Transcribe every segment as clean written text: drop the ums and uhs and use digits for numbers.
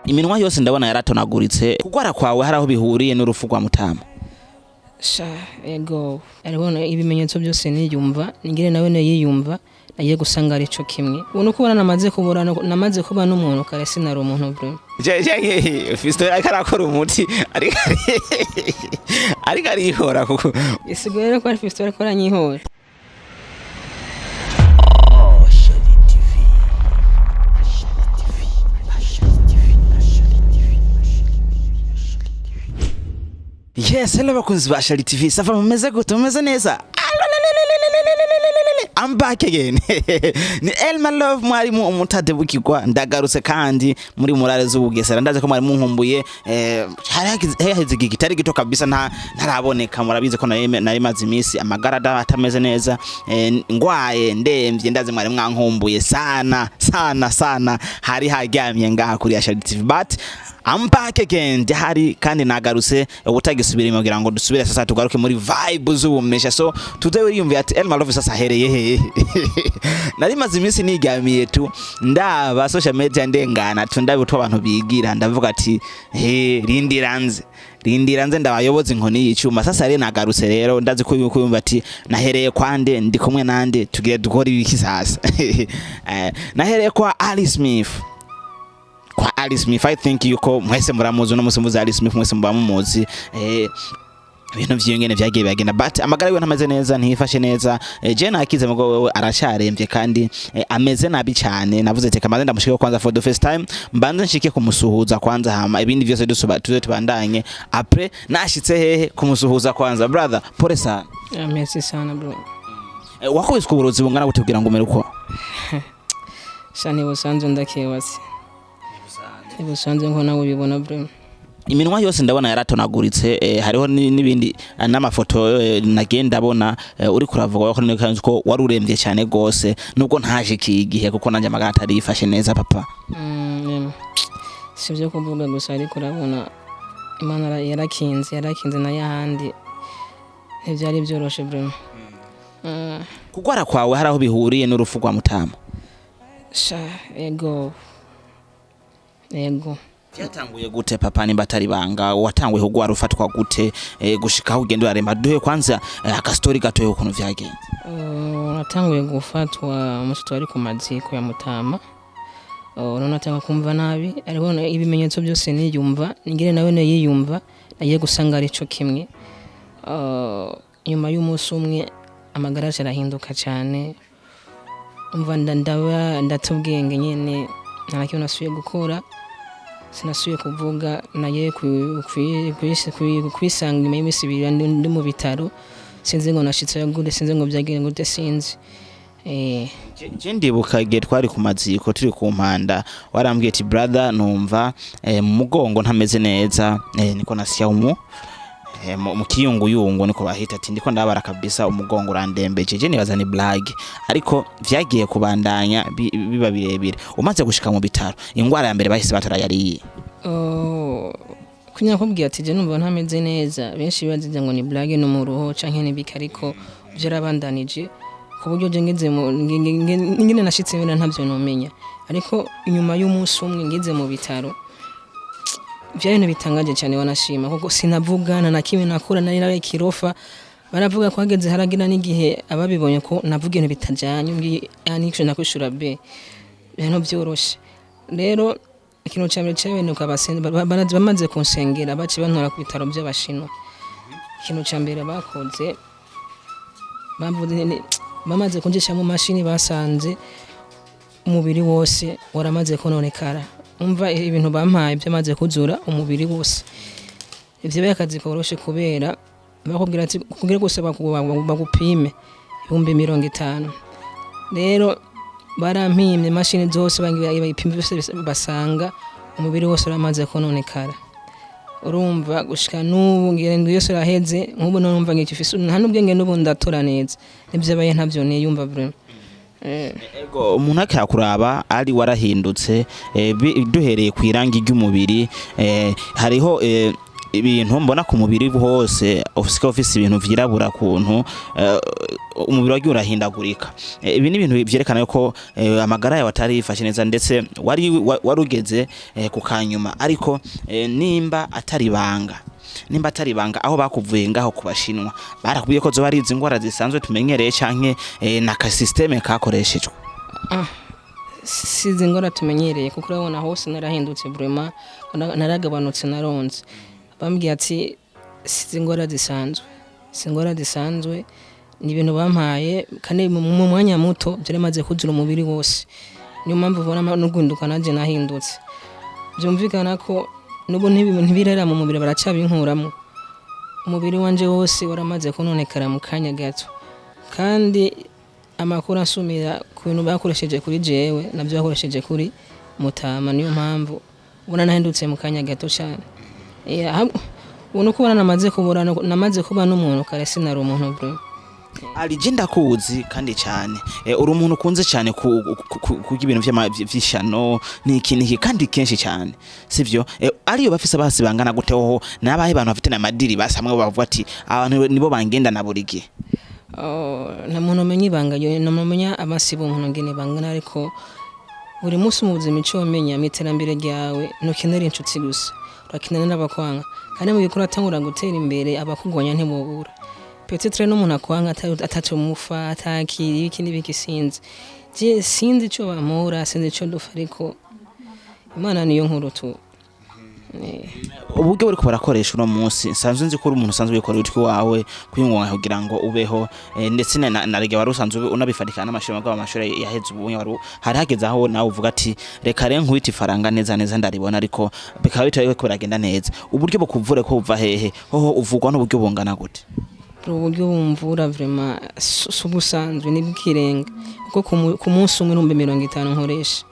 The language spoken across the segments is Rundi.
Iminwa yose ndabona yaratonaguritse. Kugwara kwawe hari aho bihuriye n'urupfu rwa Mutama? Sha, ego, arabona ibimenyetso byose, niyumva ningire nawe yiyumva, nagiye gusanga ari co kimwe. Ubona uko ubona namaze kubura, namaze kuba n'umuntu. Kare sinari umuntu bro. Je Fisto ariko arakora umuti, ariko arihora kuko Isigaye rero ko ari Fisto ariko aranyihora. Yes, hello bakunzi ba Shali TV. Ça va, mumeze gute? Mumeze neza? I'm back again. Ni Elma Love, mwarimu umutadebukirwa. Ndagarutse kandi muri murare z'ubugesera. Ndazi ko mwari munkumbuye, hari haheze igihe kitari gito kabisa nta ntaraboneka. Murabizi ko nari maze iminsi amagara atameze neza, ngwaye, ndemvye. Ndazi mwari mwankumbuye sana sana sana. Hari haryamye ngaha kuri Shali TV, but I'm back again. Ndahari kandi nagarutse ubutagisubira inyuma kugira ngo dusubire sasa tugaruke muri vibe z'ubumesha. So today uriyumviye ati Elma Love sasa ahereye hehe? Nari maze iminsi nigamiye tu, ndaba social media, ndengana tu, ndabe utwo abantu bigira, ndavuga ati he, rindira nze, rindira nze ndabayoboza inkoni y'icuma. Sasa rero nagarutse rero, ndazi ko yuko yumva ati nahereye kwande, ndi kumwe nande, tugire dukora ibiki sasa? Nahereye kwa Ali Smith, kwa Ali Smith. I think yuko mwese muramuzi. Uno musi muzi Ali Smith, mwese muba mumuzi. Ibintu vyiwe ngene vyagiye biragenda, but amagara yiwe ntameze neza, ntiyifashe neza. Je nakize, mugo wewe aracaremvye kandi ameze nabi cyane. Navuze ati kamaze ndamushike kwanza for the first time, mbanze nshike kumusuhuza kwanza, hama ibindi vyose dusuba tuze tubandanye après. Nashitse hehe? Kumusuhuza kwanza. Brother, pole sana. Ah, merci sana bro. Wakubiswe uburozi bungana gute kugira ngo umere uko? Sha, ntibusanzwe, ndakebatse, ntibusanzwe nko nawe ubibona bro. Iminwa yose ndabona yaratonaguritse. Hariho n'ibindi, n'amafoto nagiye ndabona, uri kuravuga ko niko ko wari uremvye cyane gose, nubwo ntaje igihe kuko nanjye amagara atari yifashe neza, papa. Si ibyo kuvuga gusa, ariko urabona Imana yarakinze, yarakinze, nayo ahandi ntibyari byoroshe bro. Kugwara kwawe hari aho bihuriye n'urupfu rwa Mutama? Sha, ego, ego. Byatanguye gute, papa, nimba atari banga? Watanguye kugwara ufatwa gute, gushika aho ugenda uraremba? Duhe kwanza akastori gatoye ukuntu vyagenze. Natanguye gufatwa umunsi twari ku maziko ya Mutama. None natanga kumva nabi, ariko ibimenyetso byose niyumva ningire nawe yiyumva, nagiye gusanga ari co kimwe. Nyuma y'umunsi umwe amagara yacu arahinduka cyane, umva ndaba ndata ubwenge nyene, nta na kimwe nasubiye gukora, sinasubiye kuvuga. Nagiye kwisanga nyuma y'iminsi 2 ndi mu bitaro. Sinzi ngo nashitse gute, sinzi ngo byagenze gute, sinzi. Je ndibuka igihe twari ku maziko, turi ku mpanda, warambwiye ati brother, numva mu mugongo ntameze neza, niko nasya umu mu kiyunguyungu niko bahita, ati ndiko ndabara kabisa, umugongo urandembeje. Je nibaza ni blague, ariko vyagiye kubandanya biba birebire. Umaze gushika mu bitaro, ingwara ya mbere bahise batora yariye? Oh, kunya kubwira ati je numva ntameze neza, benshi bazize ngo ni blague no mu ruho canke n'ibiki, ariko vyarabandanije ku buryo je ngeze mu ngene nashitse bena ntavyo nomenya. Ariko inyuma y'umunsi umwe ngeze mu bitaro, vyari ibintu bitangaje cyane, wanashima kuko sinavugana na kimwe nakura, nari naraye kirofa. Baravuga ko hageze haragira n'igihe ababibonye ko navuga ibintu bitajanye, umbwiye yani ico nakwishura b ibintu byoroshe. Rero ikintu cya mbere cyabaye nuko bamaze kunsengera, baci bantora ku bitaro by'Abashinwa. Ikintu cya mbere bakoze, bavuze bamaze kunjisha mu mashini, basanze umubiri wose waramaze kononekara. Umva, ibintu bampaye byamaze kuzura umubiri wose. Ivyo bibaye akazi koroshe kubera bakubwira ati kugira gusa bagupime 50,000. Rero barampimye imashini zose, bangira bayipima byose, basanga umubiri wose uramaze kononekara. Urumva gushika n'ubu ngira indwi yose iraheze, nk'ubu numva ngifise nta n'ubwenge n'ubu ndatora neza, nivyabaye ntavyo niyumva vraiment. Ego, umuntu akirakuraba ari warahindutse, duhereye ku irangi ry'umubiri, hariho Ibintu mbona ku mubiri hose ufise, ufise ibintu vyirabura kuntu, umubiri wagiye urahindagurika. Ibi ni ibintu vyerekana yuko amagara yawe atari yifashe neza, ndetse wari wari ugeze ku kanyuma. Ariko nimba atari ibanga, aho bakuvuye ngaho ku Bashinwa, barakubwiye ko zoba ari izi ngwara zisanzwe tumenyereye, canke na ka système kakoreshejwe? Sizi ngora tumenyereye, kuko urabona hose narahindutse vraiment, naragabanutse, naronze. Bambwiye ati sizi ngora zisanzwe, si ingwara zisanzwe, ni ibintu bampaye kandi mu mwanya muto byari kuzura umubiri wose. Niyo mpamvu ubona no guhinduka nanjye nahindutse. Byumvikana ko n'ubu ntibirera mu mubiri, baracabinkuramo. Umubiri wanje wose waramaze kononekara mu kanya gato, kandi amakuru asumira ku bintu bakoresheje kuri jewe nabyo bakoresheje kuri mutama. Niyo mpamvu ubona nahindutse mu kanya gato cyane. Ubona uko ubona namaze kubura, namaze kuba n'umuntu. Kare sinari umuntu bro. Ali, je ndakuzi kandi cyane. Uri umuntu ukunze cyane kurya ibintu vy'ishano n'iki n'iki, kandi kenshi cyane, sivyo? Ariyo bafise basi bangana gute? Hoho nabahe bantu bafite n'amadiri basi hamwe bavuga ati abantu nibo bangendana buri gihe? Oh, nta muntu umenya ibanga, nta muntu umenya amasibo umuntu ngene bangana, ariko buri munsi mu buzima icyo wamenya mu iterambere ryawe, ntukenera inshuti gusa, urakenera n'abakwanga. Kandi mu gihe uratangura gutera imbere, abakugwanya ntibobura. Peut-être n'umuntu akwanga ataco mufa, atakiri ibiki n'ibiki, sinzi. Je sinzi ico bampora, sinzi ico dufa, ariko Imana niyo nkuru tu. Uburyo buriko barakoresha uno munsi, nsanzwe nzi ko uri umuntu usanzwe wikorera utwi wawe kwiyungunganya kugira ngo ubeho, ndetse na rege wari usanzwe unabifatikana n'amashuri, mugabo amashuri yaheze. Ubu wari hari hageze aho nawe uvuga ati reka rero nkubite ifaranga neza neza ndaribona, ariko bikaba bitari ko biragenda neza. Uburyo bukuvure ko buva hehe? Hoho uvugwa n'uburyo bungana gute? Uburyo bumvura vraiment si ubusanzwe, ni bw'ikirenga, kuko ku munsi umwe 50,000 nkoresha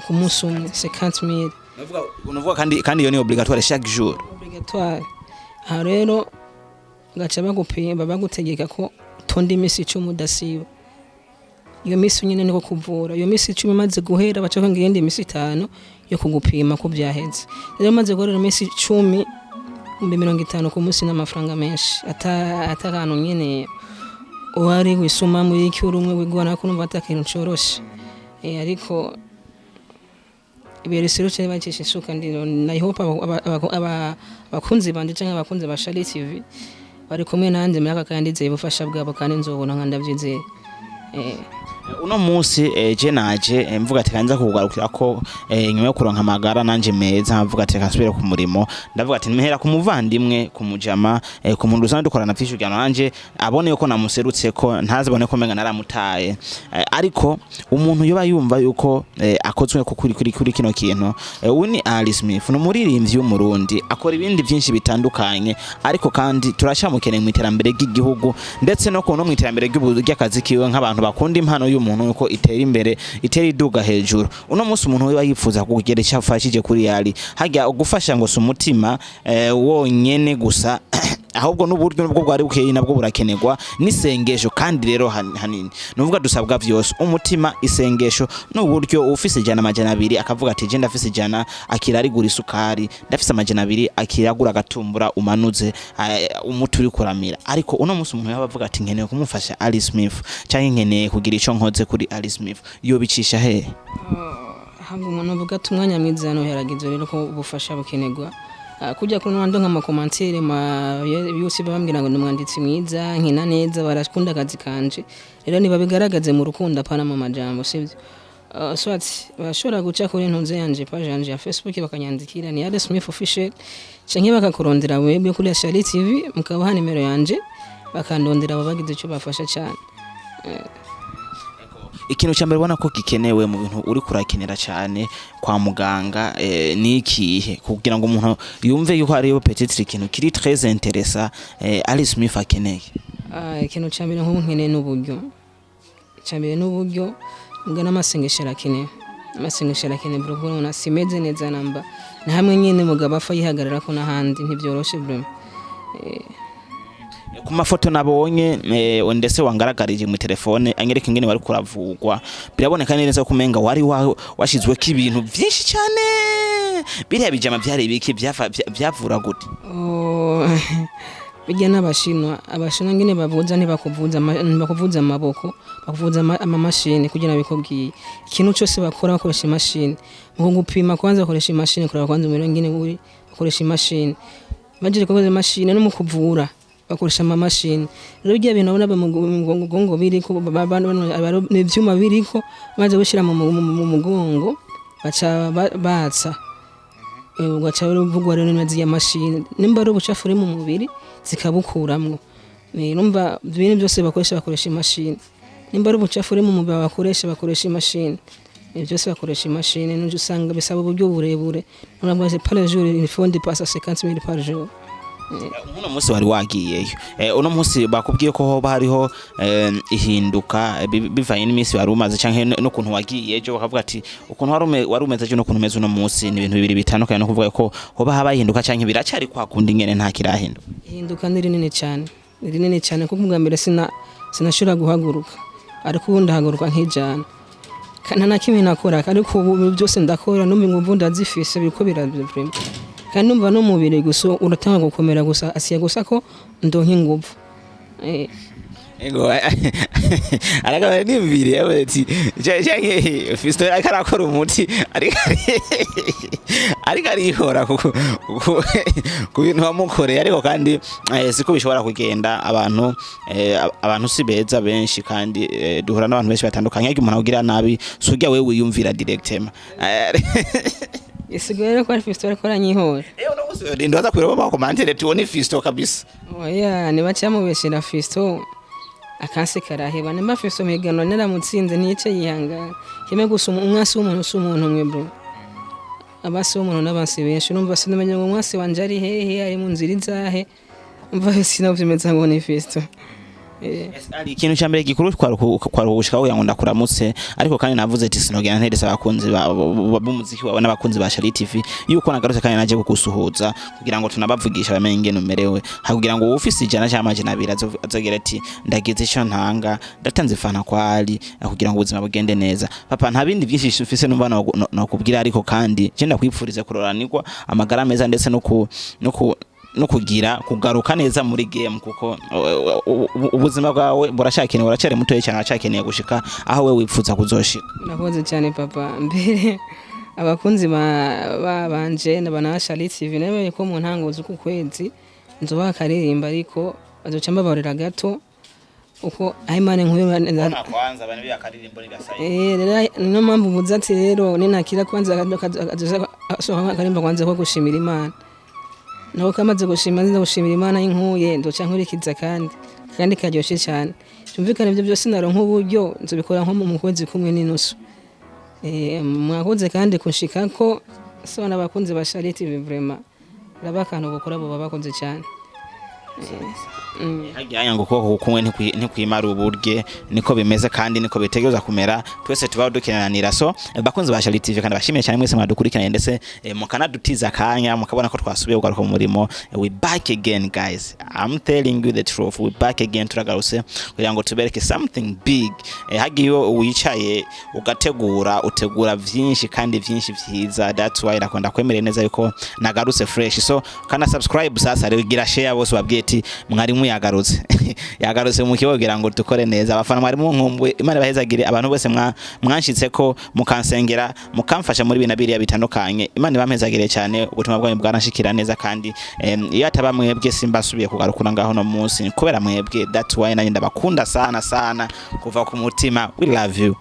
ku munsi umwe, 50,000. Unavuga kandi iyo ni obligatoire chaque jour? Obligatoire. Aha rero gaca bagupimba, bagutegeka ko utonda iminsi 10 udasiba. Iyo minsi nyine niko kuvura. Iyo minsi 10 imaze guhera, baca kongera iyindi minsi 5 yo kugupima ko byaheze. Rero umaze guhera iminsi 10, 50,000 ku munsi n'amafaranga menshi, ata atakantu nyine wari wisuma muri iki, uri umwe wigwana ko numva atakintu coroshe. Ariko ibere cyane bacisha isuka ndi na hope abakunzi banje canke abakunzi ba Shali TV bari kumwe nanjye muri aka, kandi ndizeye ubufasha bwabo, kandi nzobona nka ndabyizeye. Uno munsi je naje mvuga ati kanza kugarukira ko nyuma yo kuronka amagara nanje meza, mvuga ati kasubire ku murimo. Ndavuga ati mpera ku muvandimwe, ku mujama, ku muntu dusanzwe dukorana vyinshi, kugira ngo nanje abone yuko namuserutse, ko ntazibone ko menga naramutaye. Ariko umuntu yoba yumva yuko akozwe ko kuri kino kintu, uyu ni Ali Smith, ni umuririmbyi w'Umurundi, akora ibindi byinshi bitandukanye, ariko kandi turacyamukeneye mu iterambere ry'igihugu, ndetse no ku no mu iterambere ry'akazi kiwe, nk'abantu bakunda impano y'umuntu yuko itera imbere, itera iduga hejuru. Uno munsi umuntu wiba yifuza kugira icyo afashije kuri yari hajya gufasha, ngo si umutima wonyene gusa, ahubwo n'uburyo nubwo bwari bukeye nabwo burakenerwa, n'isengesho. Kandi rero hanini nuvuga dusabwa vyose: umutima, isengesho n'uburyo. Ufise 100, 200, akavuga ati je ndafise 100, akira arigura isukari, ndafise 200, akira agura agatumbura, umanuze umuti uri kuramira. Ariko uno munsi umuntu yaba avuga ati nkeneye kumufasha Ali Smith, canke nkeneye kugira ico nkoze kuri Ali Smith, yobicisha hehe? Ahubwo umuntu avuga ati umwanya mwiza hano herageze rero ko ubufasha bukenerwa. Kujya kuri nando nk'ama commentaires ma yose bambwira ngo ni umwanditsi mwiza, nkina neza, barakunda akazi kanje. Rero nibabigaragaze mu rukundo, apana mu majambo, sibyo? Soit bashobora guca kuri ntunze yanje, page yanje ya Facebook, bakanyandikira, ni Ali Smith Official, canke bakakurondera webwe kuri Shali TV, mukabaha nimero yanje bakandondera, babagize icyo bafasha cyane. Ikintu cya mbere ubona ko gikenewe mu bintu uri kurakenera cyane kwa muganga ni ikihe, kugira ngo umuntu yumve yuko hariyo peut-être ikintu kiri très intéressant Ali Smith akeneye? Ikintu cya mbere nk'ubu nkeneye n'uburyo. Icya mbere n'uburyo, mbwa n'amasengesho arakenewe. Amasengesho arakenewe bro, kuko ubona simeze neza namba. Ni hamwe nyine mugabo apfa yihagarara ko n'ahandi ntibyoroshe bro. Ku mafoto nabonye ndetse wangaragarije mu telefone anyereka ingene wari kuravugwa, biraboneka neza ko umenga wari washizweko ibintu vyinshi cyane. Biriya bijama vyari ibiki? Vyavura gute? Oh, bijya n'Abashinwa. Abashinwa ngene bavuza, ntibakuvuza amaboko, bakuvuza amamashini. Kugira bikubwiye, ikintu cyose bakora bakoresha imashini. Mu gupima kwanza bakoresha imashini, kuraba kwanza umubiri ngene uri, bakoresha imashini. Baje kukoza imashini, no mu kuvura bakoresha amamashini. Rero bijya bintu ubona mu mugongo biriko ni ivyuma biriko, maze gushyira mu mugongo baca batsa. Ugaca uvugwa rero neza mashini, nimba ari ubucafu uri mu mubiri zikabukuramwo. Numva ibintu byose bakoresha imashini. Nimba ari ubucafu uri mu mubiri bakoresha imashini. Byose bakoresha imashini. N'uje usanga bisaba uburyo burebure. Urabona, par jour il faut dépasser 50 000 par jour. Uno munsi wari wagiyeyo, uno munsi bakubwiye ko hoba hariho ihinduka bivanye n'iminsi wari umaze canke n'ukuntu wagiye ejo, bakavuga ati ukuntu wari umeze ejo n'ukuntu umeze uno munsi ni ibintu bibiri bitandukanye, no kuvuga ko hoba habaye ihinduka canke biracari kwa kundi nyene, nta kirahinduka? Ihinduka ni rinini cyane, ni rinini cyane, kuko ubwa mbere sinashobora guhaguruka, ariko ubu ndahaguruka nk'ijana. Nta na kimwe nakora, ariko ubu byose ndakora. Numva inguvu ndazifise, biriko biravrema, kandi numva n'umubiri gusa uratanga gukomera, gusa asiya gusa ko ndonka inguvu. Ego, aragaba nimvire yavuze ati canke Fisto ariko arakora umuti, ariko arihora ku bintu wamukoreye. Ariko kandi siko bishobora kugenda. Abantu si beza benshi, kandi duhura n'abantu benshi batandukanye, ariko umuntu akugira nabi si urya wewe wiyumvira directement. Isigaye rero ko ari Fisto ariko aranyihora. Uno munsi ndaza kwireba ma commentaires, tubone Fisto kabisa. Oya, ntibacamubeshera Fisto akanse karaheba. Nimba Fisto mpiganwa naramutsinze, ntiyice yihangana kimwe gusa. Umwasi w'umuntu si umuntu umwe, bro. Abasi w'umuntu n'abansi benshi. Urumva, sinamenya ngo umwasi wanje ari hehe, ari mu nzira izahe. Umva, sinavyemeza ngo ni Fisto. Ari ikintu cya mbere gikuru kwari ugushika kugira ngo ndakuramutse, ariko kandi navuze ati sinogenda nterese abakunzi b'umuziki wawe n'abakunzi ba Shari TV yuko nagarutse kandi naje kugusuhuza kugira ngo tunabavugisha, bamenye ingene umerewe, ha kugira ngo ufise 100 cyangwa 200 azogira ati ndagize ico ntanga, ndatanze ifana kwali kugira ngo ubuzima bugende neza. Papa, nta bindi byinshi ufise numva no kubwira, ariko kandi je ndakwipfurize kuroranirwa, amagara meza, ndetse no kugira kugaruka neza muri game, kuko ubuzima bwawe burashakeneye, buracyari mutoya cyane, uracyakeneye gushika aho we wifuza kuzoshika. Urakoze cyane, papa. Mbere abakunzi banje na Shari TV, nemeye ko mu ntango z'uku kwezi nzobaha akaririmba, ariko bazoca mbabarira gato uko aho Imana inkuye. Kwanza abantu byakaririmbo nibasaye. Rero niyo mpamvu mvuze ati rero ninakira kwanza asohoka akarimba kwanza ko gushimira Imana, nako kamaze gushima nza gushimira Imana y'inkuye, ndoca nkurikiza kandi karyoshe cyane. Byumvikane, ibyo byose naronka uburyo nzobikora nko mu kwezi kumwe n'inusu. Mwakoze kandi kunshikako so n'abakunzi ba Shari TV, vraiment raba akantu gukora bo bakoze cyane. Hajyanye ngo ukuboko kumwe ntikwimara uburye, niko bimeze kandi niko bitegereza kumera. Twese tubaho dukenanira. So bakunzi ba Shari TV, kandi bashimiye cyane mwese mwadukurikiranye, ndetse mukanadutiza akanya mukabona ko twasubiye kugaruka mu murimo. We back again, guys, I'm telling you the truth, we back again. Turagarutse kugira ngo tubereke something big. Hagiye iyo wicaye ugategura, utegura vyinshi kandi vyinshi vyiza. That's why nakunda kwemerera neza yuko nagarutse fresh. So kana subscribe sasa rero, gira share, bose babwiye ati mwarimu yagarutse, yagarutse mu kigo kugira ngo dukore neza. Abafana mwarimu nkumbuye, Imana ibahezagire. Abantu bose mwanshitse ko mukansengera, mukamfasha muri bina biriya bitandukanye, Imana ibampezagire cyane. Ubutumwa bwanyu bwaranshikira neza, kandi iyo ataba mwebwe simbasubiye kugarukura ngaho no munsi. Kubera mwebwe, that's why nanjye ndabakunda sana sana kuva ku mutima. We love you.